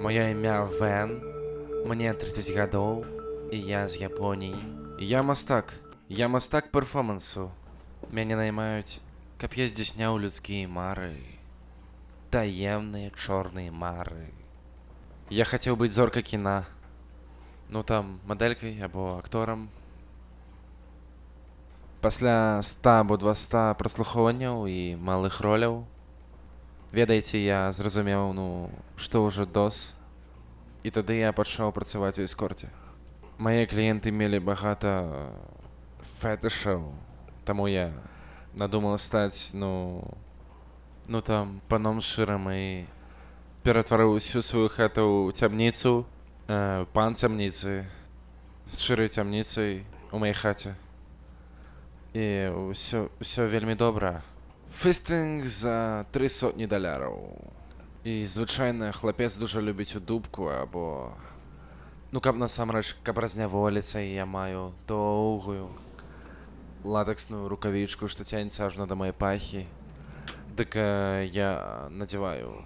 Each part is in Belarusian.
Маё імя Вен, мне 30 гадоў, і я з Японіі. Я мастак. Я мастак перформансу. Мяне наймаюць, каб я здзяйсняў людскія мары. Таемныя чорныя мары. Я хацеў быць зоркай кіна. Ну там, мадэлькай або акторам. Пасля 100 або 200 праслухоўванняў і малых роляў, ведаеце, я зразумеў, ну, што ўжо дос. І тады я пачаў працаваць у эскорце. Мае кліенты мелі багата фетышаў, таму я надумаў стаць, ну там, паном шырам і ператварыў усю сваю хату ў цямніцу, пан цямніцы, з шырай цямніцай у маёй хаце. І ўсё вельмі добра. Фістынг за 300 даляраў. І звычайна хлапец дужа любіць у дубку або, ну, каб насамрэч, каб разняволіцца, і я маю доўгую латэксную рукавічку, што цянецца ажно да маёй пахі. Дык я надзяваю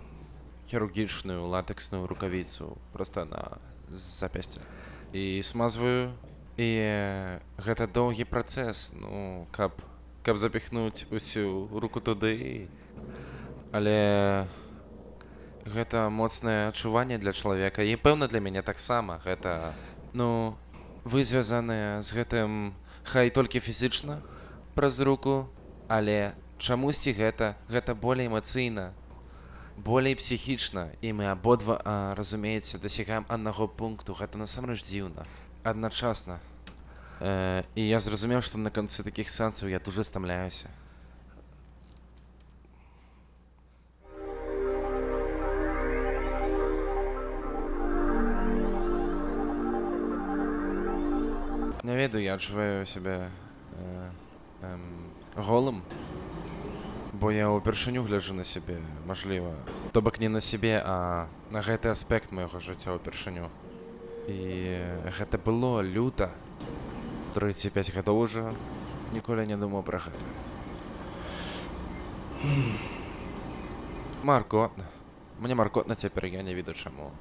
хірургічную латэксную рукавіцу проста на запясце і смазваю. І гэта доўгі працэс, ну, каб запіхнуць усю руку туды. Але гэта моцнае адчуванне для чалавека і, пэўна, для мяне таксама. Гэта, ну, вы звязаныя з гэтым хай толькі фізічна праз руку, але чамусьці гэта болей эмацыйна, болей псіхічна, і мы абодва, разумееце, дасягаем аднаго пункту. Гэта насамрэч дзіўна. Адначасна. І я зразумеў, што на канцы такіх сеансаў я дужа стамляюся. Не ведаю, я адчуваю сябе голым, бо я ўпершыню гляджу на сябе, мажліва. То бок не на сябе, а на гэты аспект майго жыцця ўпершыню. І гэта было люта. 35 гадоў ужо, ніколі не думаў пра гэта. Маркотна. Мне маркотна цяпер, я не ведаю чаму.